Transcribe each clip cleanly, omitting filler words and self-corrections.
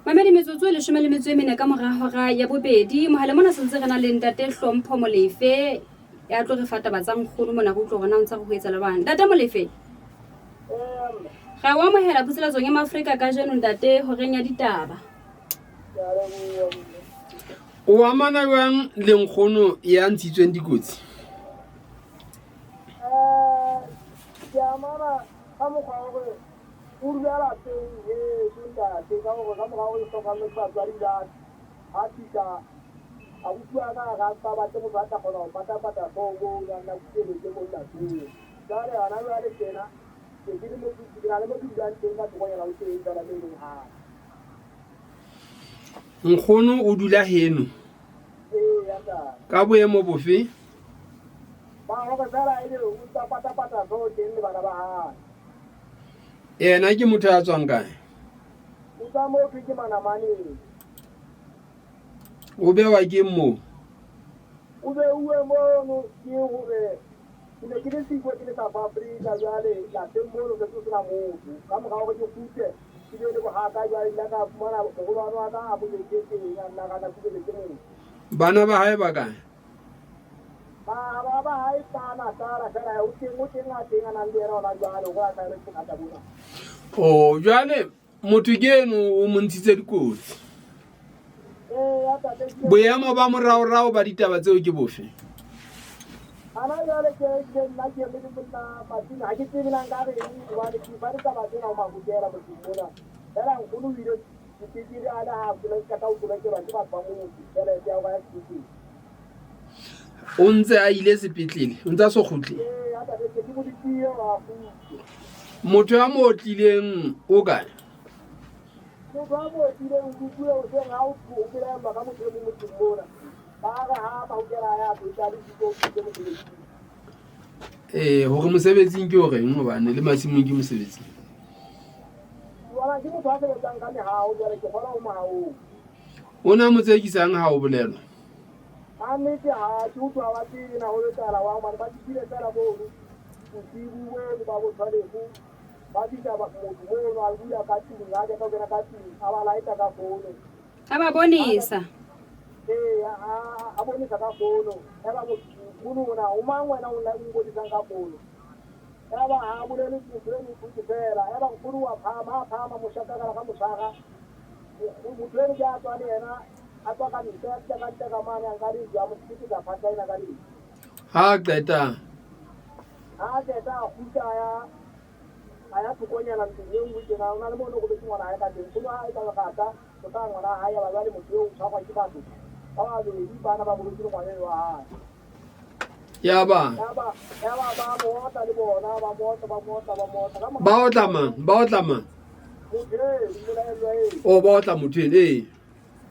Mamedi metsotso e 14 ka mora hora ya bobedi. Mohale mona sentse re na le ntate Hlompho Molefe ya tlo re fa taba tsa nkgono mona re utlwe hore na o ntse re ho etsa le bana. Ntate Molefe. Ra o amohela phutselatsong ya Maafrika kajeno ntate horeng ya ditaba. O amana jwang le nkgono ya ntshitsweng dikotsi? Ke amana ka mokgwa wa hore o dula lapeng heso ntate ka hore ka mora hore ke hlokahallwe ke batswadi ba a fihla abuti wa ka a re a mpa batle motho a tla kgona ho patapata hlooho moo a nna kukeletse mo lapeng. Jwale hona jwale tjena ke ke le mo ke na le mo ke dulang teng ka thokonyana ho teng fela mo e leng hae. Nkgono o dula heno? Eya ntate. Ka boemo bofe? Ba hore fela ebe o ntsa patapata hlooho teng le bana ba hae. Yena ke motho ya tswang kae? O tswa moo thwe ke Manamaneng. O bewa ke moo? O beuwe mono ke hore ke ne ke le siko ke le South Africa jwale lapeng mono se sena motho. Ka mora hore ke kgutle ke be le bohaka jwale ile ka fumana moholwane wa ka a boletse teng a nna kana kubeletse motho. Bana ba hae ba kae? Bara ba hae ba Natala fela o teng o teng a teng a nang le yena hona jwale hore a hlahelwe ke bothata bona. Oh, jwale motho ke eno o mo ntshitse dikotsi. Ee, tate ke Boemo ba moraorao ba ditaba tseo ke bofe? Hana jwale ke ke nna ke eme le monna Martin ha ke tsebe na nka reng hobane ke fa ditaba tsena ho mahokela motseng mona. Fela nkgono o ile sepetlele a le ha qeta ho tolokelwa ke batho ba motse tjhelete ya hore a ya sepetlele. O ntse a ile sepetlele, o ntse a so kgutle. Motho ya mo otlileng o kae? Motho a mo otlileng o hoseng ha o belaellwa ka motho e mong motseng mona. Ba re ha mahokela a ya feta le siko o fihle mosebetsing. Ee, hore mosebetsing ke horeng hobane le masimong ke mosebetsing. Jwale ke motho a sebetsang ka mehao, jwale ke kgolwa ho mohaong. O ne a mo tsekisang ha o bolelwa? Ka nnete ha ke utlwa ba tsebe na ho etsahala wa hobane ba fihlile fela mono bosibu bono ba bo tshwalefu ba fihla motho mono a bula ka tlung ha qeta ho kena ka tlung a ba laeta ka fono. A ba bonesa. Ee, a bonesa ka fono. Eba motho ona o mang wena o mbonisang ka fono? Eba ha bolele motho eno o thotse fela. Eba nkgono wa phahama, ha phahama moshakakala ka mo tshwara. Motho eno ke a tswa le yena a tswa ka ntle, a fihla ka ntle ka mane, a nka lejwe, a mo hlekefetsa phatla ena ka lejwe. Ha a qeta? Ha a qeta a kgutla a ya, a ya thokonyana ntlong e nngwe tjena, ho na le moo ne robetse ngwana hae ka teng. Nkgono ha etsa lerata, ho hlaha ngwana hae, ya ba jwale motho eo o tshwarwa ke batho ba babedi bana ba robetse le ngwana eno wa hae. Ya ba? Yaba, yaba ba mo otla le bona, ba mo otla, ba mo otla, ba mo otla. Ka mora Ba otla mang? Ba otla mang? Motho eo, mmolaellwa eo. Oh, ba otla motho eno, ee.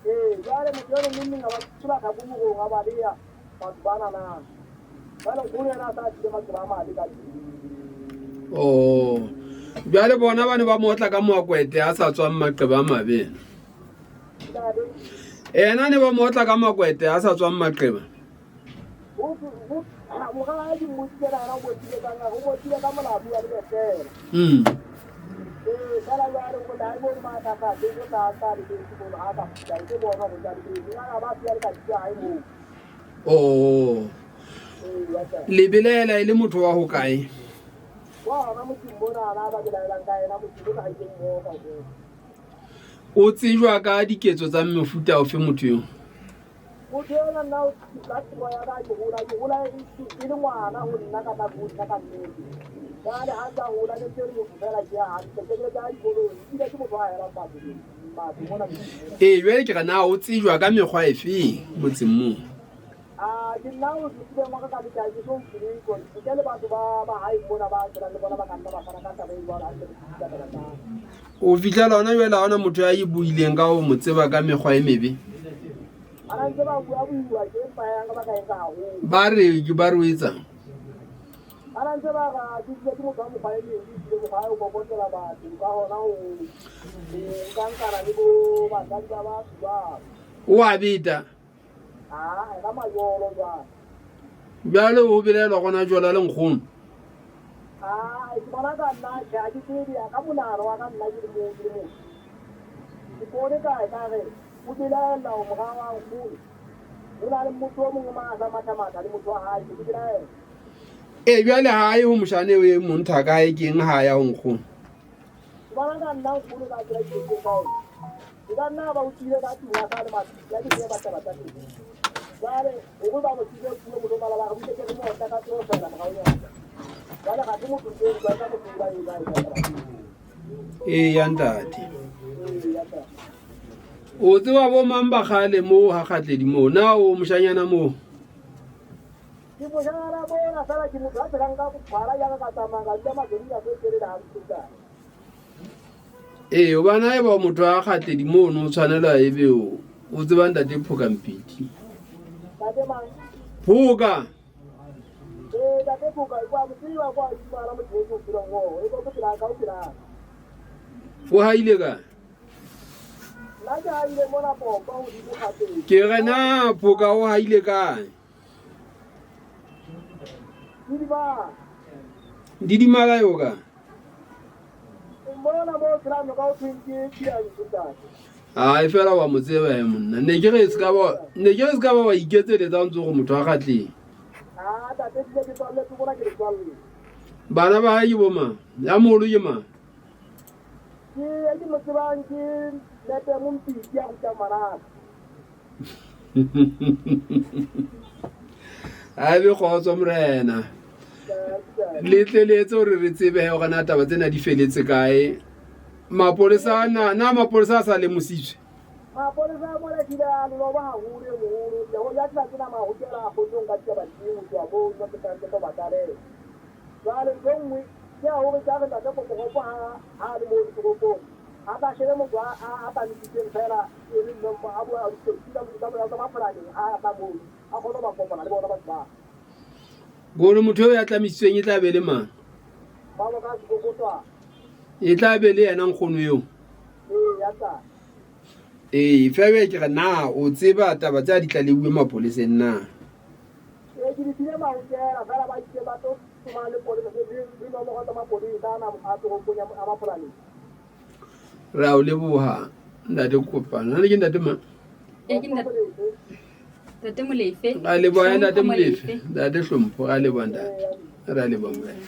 Ee, jwale motho eno neng neng a ba tsola tlhako morong a baleha batho bana na. Jwale nkgono yena a sa tlile maqeba a mabe ka tlung. Oh. Jwale bona ba ne ba mo otla ka moakwete a sa tswang maqeba a mabe. Ntate. Ena ne ba mo otla ka makwete a sa tswang maqeba. Mm. Oh. Le belaela e le motho wa ho kae? O tsejwa ka diketso tsa mefuta ofe motho eo? Motho enwa nna o ka tsebo ya ka ke hola ke hola e le ngwana ho nna ka nako nna ka nnete. Jwale ha ntsa hola ke ntse le motho fela ke ya hantle ke ke ya dikolong ebile ke motho a helang batho batho mona metseng. Ee, jwale ke re na o tsejwa ka mekgwa efe motseng moo? Ah, ke nna o tsebeng wa ka ka nnete ha ke so utlwe letho ntle le batho ba ba hae mona ba phelang le bona ba ka nna ba fana ka taba e jwalo hantle ke ka taba tsa. O fihlela hona jwale ha hona motho ya e buileng ka ho mo tseba ka mekgwa e mebe. Ba ntse ba bua bua ke empa yang ba ka etsa haholo. Ba re ke ba re o etsang? Ba ntse ba ra ke bile ke motho wa mokgwa e mebe ebile mokgwa o kokotela batho ka hona ho nkankana le bo basadi ba batho jwalo. O a beta. Ah, ka majolo jwale. Bjale o belaelwa gona jwale a le nkgono. Ah, ke bona ka nna tjhe ha ke tsebe ka monahano wa ka nna ke le motho ke le motho. bone kae ka re o belaella ho mora wa nkgono o na le motho o mongwe ma sa mathamatha le motho wa hae ke belaela. Ee, bjale ha ye ho moshane eo e mong thaka hae ke eng ha ya ho nkgono? Bona ka nna nkgono ka tsela ke ka ona. E ka nna ba utlwile ka tlung ya sa le matla ke tseba taba tsa teng. Jwale hore ba mo tsile puo motho mala ba re butse ke mo otla ka tseo fela morao yana. Jwale ga se motho e bua ka motho ba e ba e taba. Ee ya ntate. O tseba bo mang ba kgale moo ha kgatledi moo na o moshanyana moo? Ke moshanyana mona fela ke motho a phelang ka bophara ya ka tsamaya ka dula matsatsi a tse ha nkuta. Ee, hobane ha eba motho a kgatledi mono o tshwanela ebe o tseba ntate Phoka Mpiti. Ntate mang? Phoka. Ee, ntate Phoka kwa motseba kwa dumala motho o phelang o e go phela ka o phela. O haile ka? Nna ke haile mona pompa hodimo kgatledi. Ke re na Phoka o haile kae? Didimala. Didimala yo ka? Mona mo tsela noka o thweng ke Philantsho ntate. Ai fela wa mo tseba he monna. Ne ke re se ka ba ne ke re se ka ba wa iketseletsa o ntse gore motho a gatleng. Ah, tate dile ke tswalle ke bona ke le tswalle. Bana ba hae ke bo mang? Ya moholo ke mang? Ke e ke mo tsebang ke Nete Mompiti ya rutang manaka. A be kgotso morena. Le tle le etse gore re tsebe he gore na taba tsena di feletse kae. Mapolesa na na mapolesa a sa lemositswe. Mapolesa a mona kile a loba haholo e moholo. Le ho ya tla tsena mahokela a kgotsong ka ditaba tse ho tswa bo no ke tla ke ba tlaleha. Jwale ntho e nngwe ke ya hore ka re ntate Popogopo ha ha le mo ditoropong a tla shebe motho a a tamisitseng fela e le nommo a bua tsa tsa mapolaneng ha a tla moo a kgone ho ba kopana le bona batho ba. Gore motho eo ya tlamisitsweng e tla be le mang? Ba bo ka sekokotwa. E tla be le yena nkgono eo. Ee, ya tla. Ee, febe ke re na o tseba taba tse a di tlaleuwe mapoleseng na? Ee, ke di file mahokela fela ba itse ba tlo tsoma le polisa le nomoro tsa mapolesa ana a toropong ya a mapolaneng. Re a o leboha ntate Kopano. Na ke ntate mang? Ee, ke ntate Ntate Molefe. Ra leboha ntate Hlompho Molefe. Ntate Hlompho, ra leboha ntate. Ra leboha morena.